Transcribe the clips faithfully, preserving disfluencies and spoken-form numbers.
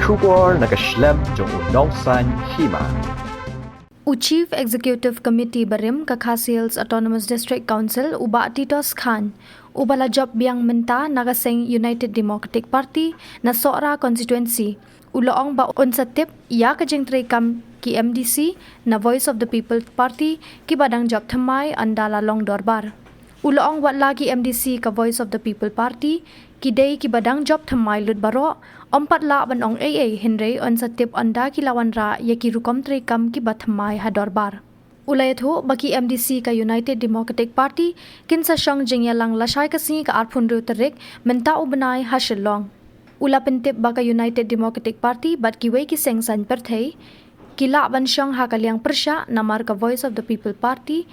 Khubor na ka shlem jong u Nongsaiñ Hima. U Chief Executive Committee barim ka Khasi Hills Autonomous District Council, u Bah Titos Khan, uba la jop biang mynta na ka seng United Democratic Party na Sohra constituency, u la ong ba un sa tip ïa ka jingtrei kam ki M D C na Voice of the People Party kiba dang jop thymmai ynda la long dorbar. U la ong wat la ki M D C ka Voice of the People Party ki dei kiba dang jop thymmai lut baroh, ym pat lah ban ong ei ei, hynrei un sa tip ynda ki la wanrah ïa ki rukom trei kam kiba thymmai ha dorbar. U la ïathuh ba ki M D C ka United Democratic Party kin sa shong jingïalang lashai ka sngi ka arphew hynriew tarik mynta u bnai ha Shillong. U la pyntip ba ka United Democratic Party bad kiwei ki seng saiñ pyrthei ki lah ban shong ha ka liang pyrshah, namar ka Voice of the People Party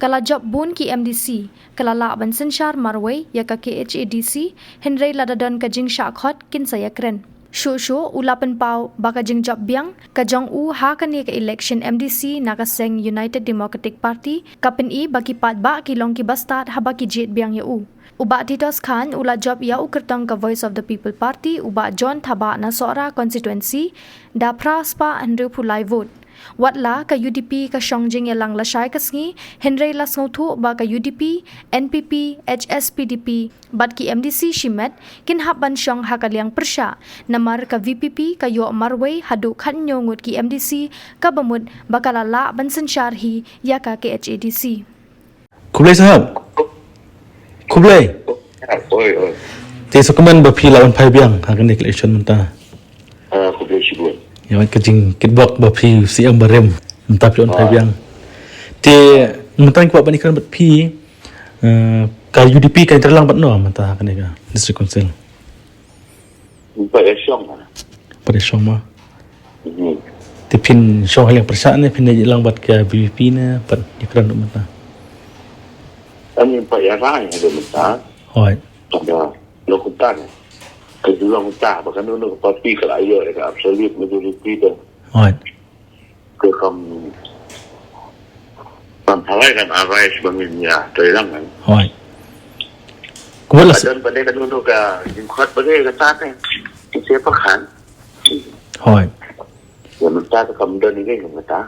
ka la jop bun ki M D C, ka la lah ban synshar marwei ïa ka K H A D C, hynrei lada don ka jingshah khot kin sa ïakren. Shuh shuh u la pynpaw ba ka jingjop biang ka jong u ha kane ka election M D C na ka seng United Democratic Party ka pyni ba ki paidbah ki long kiba stad haba ki jied biang ïa u. U Bah Titos Khan u la jop ïa u kyrtong ka Voice of the People Party, u Bah John Thabah na Sohra constituency, da phra spah hynriewphew lai vote. Wat la ka U D P ka shong jingïalang lashai ka sngi, hynrei la sngewthuh ba ka U D P, N P P, H S P D P bad ki M D C shimet kin hap ban shong ha ka liang pyrshah, namar ka V P P ka ïoh marwei haduh khathynñiew ngut ki M D C, kaba mut ba ka la lah ban synshar hi ïa ka K H A D C. Khublei sahab. Khublei. Oi, oi. Te sngewkmen ba phi la wan phai biang ha kane ka election mynta. Ah, khublei shibun. Ïa ka jingkitbok ba phi u C M barim mynta phi la wan phai biang. Te mynta ngi kwah ban ïakren bad phi, eh, ka U D P ka trei lang bad no mynta ha kane ka District Council. Pat ïa shong. Pat ïa shong ma. Mhm. Te phin shong ha liang pyrshah ne phin ïalang bad ka V P P ne pat ïakren mynta. Ani pat ïa rai ha mynta. Hooid. Pada lo kumta ne. Ka jong kumta ba ka nunu ka party ka la ïoh ïa ka absolute majority te. Hooid. Te kam kam halai kan arai sbang ïa trei lang kan. Hooid. Kumba la don ba dei ka nunu ka jingkhot ba dei ka tat eh. Ki se pa khan. Hooid. Ïa mynta ka kam don ïa ka mynta.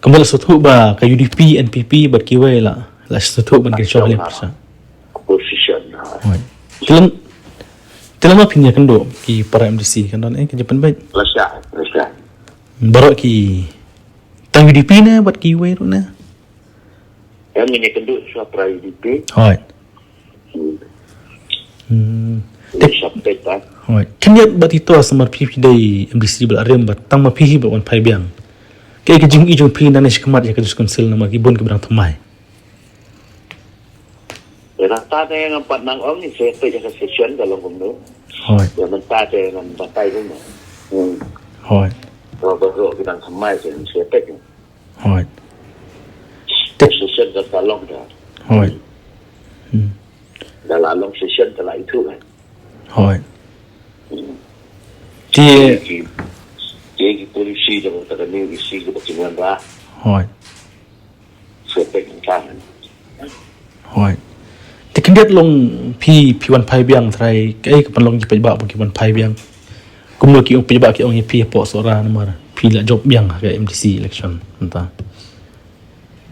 Kumba la sngewthuh ba ka U D P, N P P bad kiwei la la sngewthuh ban kin shong ha liang pyrshah. Opposition. Hooid. Te lano, te lano phin ïakynduh ki para M D C kan don eh ka jingpynbeit. La sha, la sha. Baroh ki tang U D P ne bad kiwei ruh ne. Em, ngin ïakynduh sha para U D P. Hooid. Hmm. Hmm. Te sha peit ba. Hooid. Khyndiat bad ito samar phi phi dei M D C ba la rim bad tang ma phi hi ba wan phai biang. Kaei ka jingïohi jong phi nangne shakhmat ïa ka District Council namar ki bun kiba dang thymmai. Ïa kata te ngan pat nang ong ni, sa peit ïa ka session ka long kumno. Hooid. Ïa mynta te ngan batai kumno. Hmm. Hooid. Ba baroh ki dang thymmai te sa peit. Hooid. Te session ka long da. Hooid. Hmm. Da la long session ka la ithuh kan. Hooid. Hmm. Te ki, te ki policy da ka new isi ka ba ki wanrah. Hooid. Sa peit kan. Hooid. Te khyndiat long phi, phi wan phai biang trai, kaei ka pynlong ki paidbah ba ki wan phai biang. Kumno ki ong paidbah ki ong ïa phi hapoh Sohra namar phi la jop biang ha ka M D C election mynta.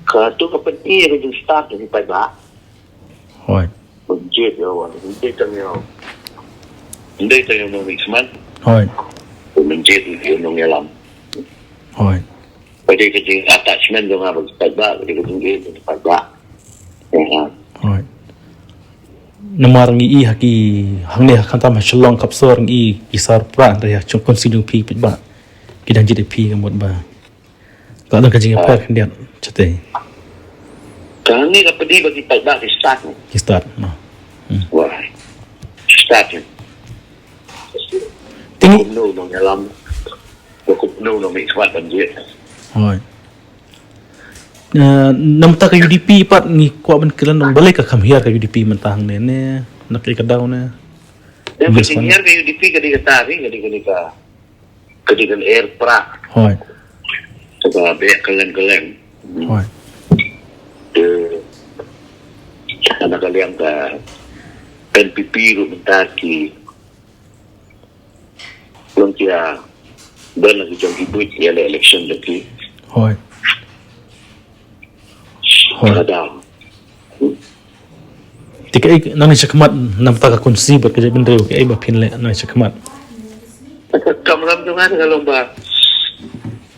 Ka tu ka pyni ïa ka jingstad ki paidbah. Hooid. Mynjit ïa wan, mynjit tang ïa. Mynjit tang ïa u nongmihkhmat. Hooid. Mynjit ïa u nongïalam. Hooid. Ka dei ka jing attachment jong nga bad ki paidbah, ka dei ka jingïeit bad ki paidbah. Ïa. Hooid. Namar ngi i ha ki hangne ha khamtam ha Shillong Khapsor ngi i ki sar pra hynrei ha jong constituency jong phi paidbah ki dang jied ïa phi ka mut ba ka don ka jingïapher khyndiat shatei. Ka hangne ka pynbeit ba ki paidbah ki stad ne. Ki stad, no. Hmm. Wah. Stad ne. Te ngi kumno u nongïalam. Kumno u nongmihkhmat ban jied. Hooid. Eh, namar ka U D P pat ngi kwah ban kren long balei ka kham hiar ka U D P mynta hangne ne, na kaei ka daw ne. Ïa ka jinghiar ka U D P ka dei kata ri, ka dei, ka dei ka, ka dei ka lyer pra. Hooid. Kaba beh kylleng kylleng. Hooid. Te na ka liang ka N P P ruh mynta ki Pynkia don la ki jong ki buit ïa la election da ki. Hoi. Hoi. Kada. Te kaei nangne shakhmat na bynta ka constituency bad ka jaitbynriew, kaei ba phin leh nangne shakhmat? Kam lam jong nga ka long ba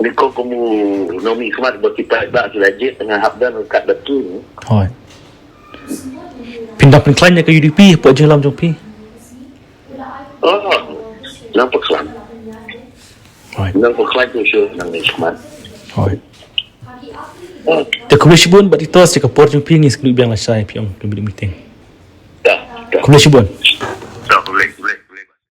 ni ko kum u nongmihkhmat ba ki paidbah ki la jied nga hap ban kat ba tu ni. Hoi. Phin dang pynkhlaiñ ïa ka U D P hapoh jingïalam jong phi? Oh, nang pynkhlaiñ. Hoi. Nang pynkhlaiñ tu shu nangne shakhmat. Hoi. Oh, Te khublei shibun Bah Titos, ïa ka por jong phi ngi sngewdih biang lashai phi ong ka meeting. da, da. Khublei shibun.